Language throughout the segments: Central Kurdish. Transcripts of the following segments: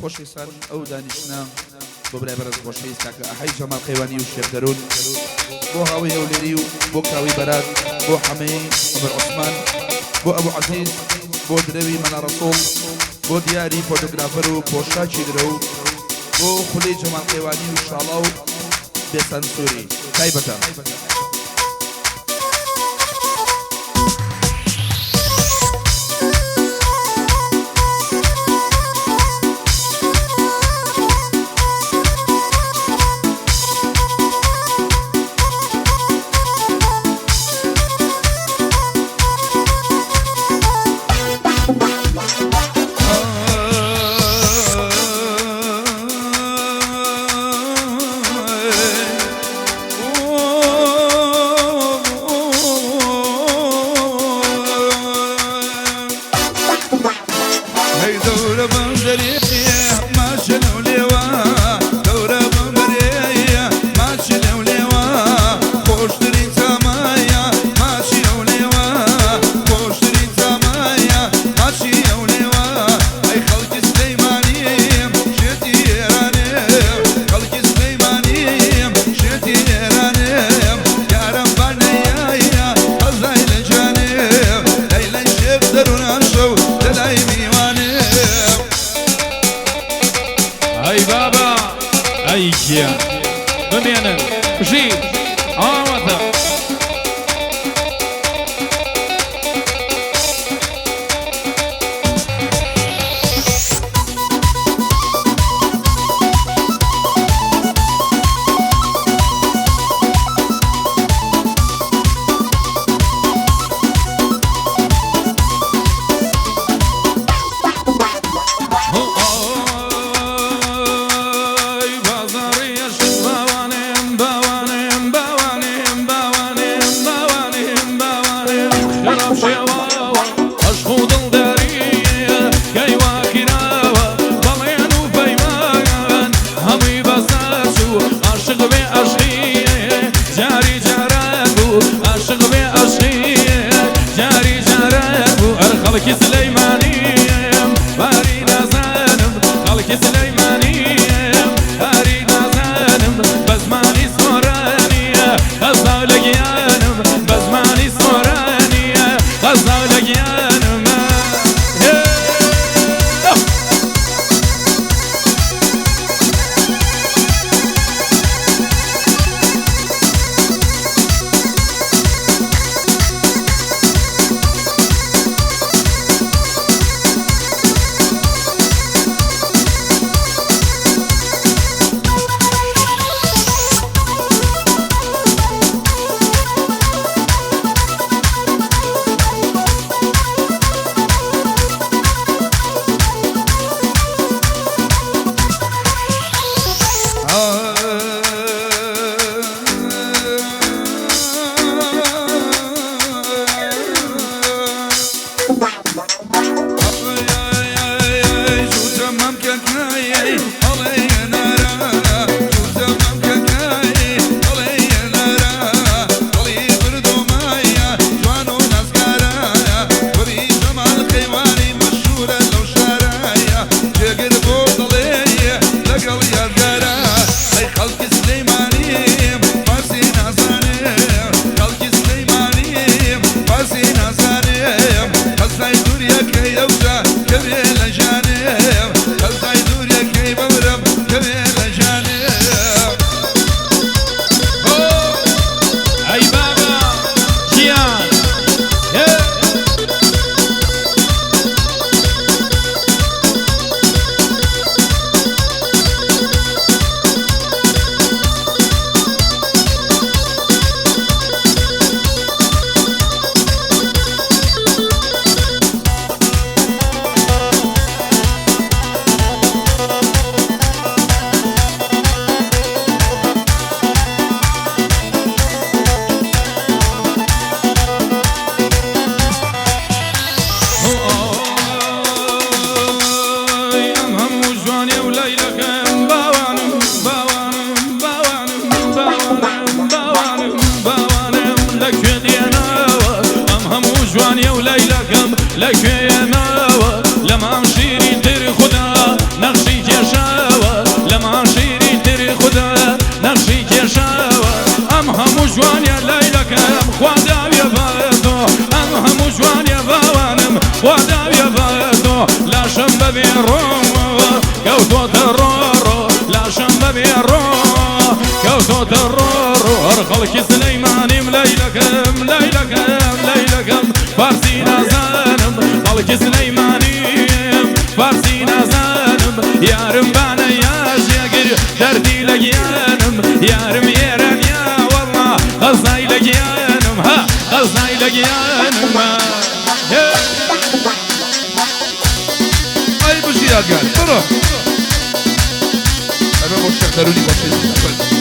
خۆشەویستان ئەو دانیشتنە بۆ برای بەڕێز خۆشەویست کاکە ئەحەی جەمال قەیوانی و شێخ دەروون، بۆ هاوەی هەولێری و بۆ کاوەی بەرات، بۆ حەمەی عومەر عوسمان، بۆ ئەبو عەزیز، بۆ درەوی مەلا ڕەسوڵ، بۆ دیاری فۆتۆگرافەر و پۆشاکی درەو، بۆ خولەی جەمال قەیوانی و شاڵاو بێسانسوری تایبەتە. هەی دەورە بەم دەرێیە ماچ لەو لێوە، دەورە بەم بەرێیە ماچ لەو لێوە، خۆشترین تامایە ماچی ئەو لێوە، خۆشترین تامایە ماچی ئەو لێوە. ئەی خەڵکی سلەیمانیم شێتی ئێرانم، خەڵکی سلەیمانیم شێتی ئێرانم، یارم بانەیە قەزای لە جانم، لەیلای شێخ دەروونان شەو لەلای میوانم. ئەی بابا ئەی گیان بمێنن بژی ئاواتە. ئای بازاڕیەشت باوانێم باوانێم باوانێم باوانێم باوانێم باوانێم خراپ شێواوە عەشق و دڵدارییە کەی وا کراوە بەڵێن و پەیمان هەمووی بەسەر چوو عاشق بێ عەشقییە جاری جاران بوو عاشق بێ عەشقییە جاری جاران بوو ئەر خەڵکی سلەیمانیم باری نازانم خەڵکی سلەیمانیم باری نازانم بە زمانی سۆرانییە خەزاو لە گیانم بە زمانی سۆرانییە خەزاو لە گیانم. خەڵکی سلەیمانیم فارسی نازانم، خەڵکی سلەیمانیم فارسی نازانم، قەزای دووریەکەی ئەوجا کەوێ لە ژانم، قەزای دووریەکەی بمرم کەوێ لە ژانم. ئەی بابا گیان. لاشم بەبێ ڕۆ کەوتۆتە ڕۆ ڕۆ لاشم بەبێ ڕۆ کەوتۆتە ڕۆ ڕۆ هەر خەڵکی سلەیمانیم لەیلەکەم لەیلەکەم لەیلەکەم فارسی نازانم خەڵکی سلەیمانیم فارسی نازانم یارم بانە یاش یەگر دەردی لە گیانم یارم ئێران یا وەڵا خەزنای لە گیانم ها خەزنای لە گیانم. ئەی بژی یادگار بڕۆ ئەمە بۆ شێخ دەرونی خۆشەویستی.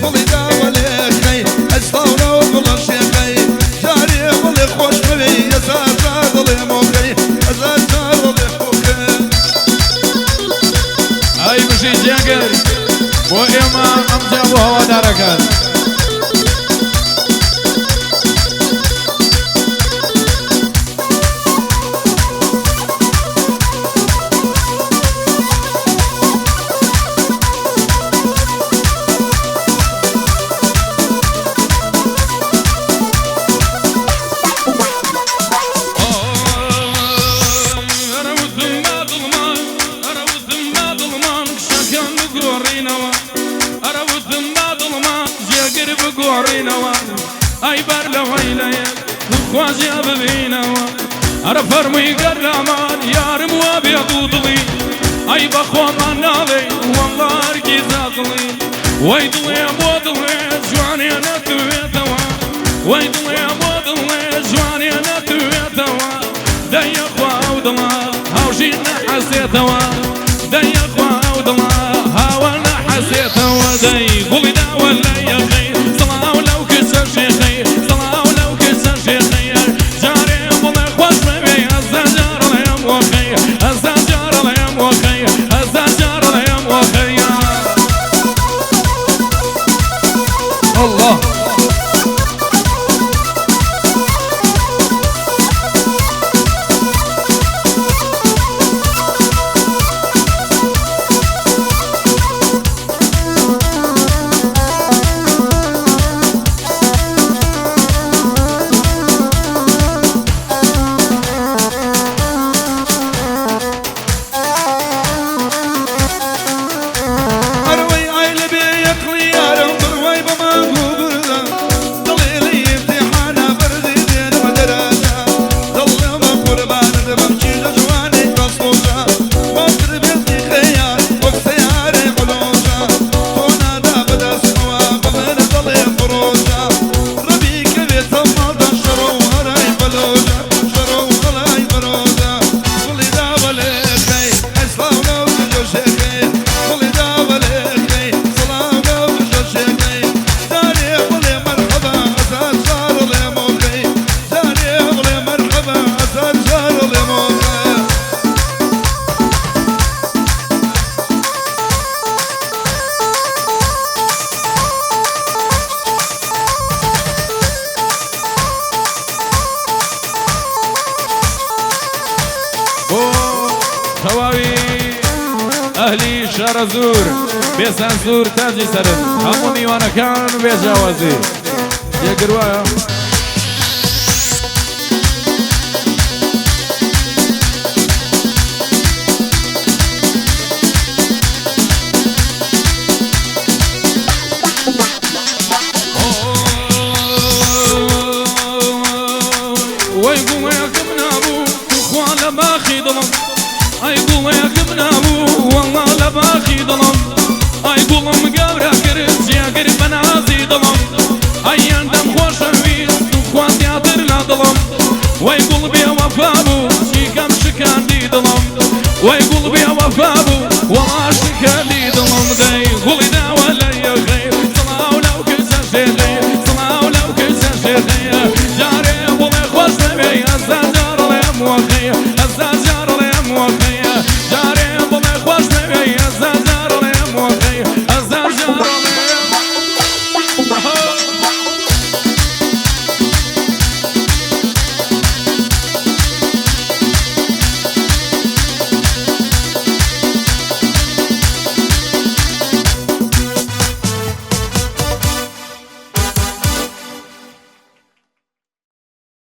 گوڵی داوە لێخەی. ببینەوە ئەی بەر لەوەی لە یەک خوازیە ببینەوە ئەرە فەرمووی گەرلامان یارم وا بێ دوودڵی ئەی بە خۆمان ناڵێ وەڵڵا هەرگیز ئاقڵی وەی دڵێ بۆ دڵێ جوانێ نەتوێتەوە وەی دڵێ بۆ دڵێ جوانێ نەتوێتەوە دەیە خوا ئەو دڵە هاوژین نەحەسێتەوە دەیە خوا ئەو دڵە هاوە نەحەسێتەوە دەی گوڵی داوە لە یەخەی سڵاو لەو کچە شێخەی سڵاو لەو کچە شێخەی جارێ بڵێ خۆش بەوێ هەزار جار ئەڵێم وەخەی هەزار جار ئەڵێم وەخەی هەزار جار ئەڵێم وەخەی. الله. ئەروەی ئای لەبێ یەقڵی یارم بڕوای بە مانگ و بردە دڵێ لە ئیمتیحانە بەرزی دێنمە دەرەجە دڵێ بە قوربانت بم کیژە جوانێک بەسۆزە باتر بێتی خەیار وەک سەیارەی عولۆژە تۆ نادا بەدەستمەوە بە من دڵێ فڕۆژە ڕەبی کەوێتە ماڵدا شەڕ و هەرای بەلۆژە شەڕ و هەرای بەرۆژە گوڵی داوە لێخەی ئەی سڵاو لەو کچە شێخەی گوڵی داوە لێخەی سڵاو لەو کچە شێخەی جارێ بڵێ مەرحەبا هەزار جار ئەڵێ مۆخەی جارێ بڵێ مەرحەبا هەزار جار ئەڵێ مۆخەی. بۆ تەواوی ئەهلی شارەزوور بێسانسوور تاجی سەرن هەموو میوانەکان بێجیاوازی جێگر وایە. وەی گوڵێکم نابوو توخوا لە باخی دڵم ئەی گوڵێکم نابوو وەڵڵا لە باخی دڵم ئەی گوڵم گەورە کرد جێگر بە نازی دڵم ئەی ئەندەم خۆشەویست توخوا زیاتر لە دڵم وەی گوڵ بێوەفا بوو چیکەم شکاندی دڵم وەی گوڵ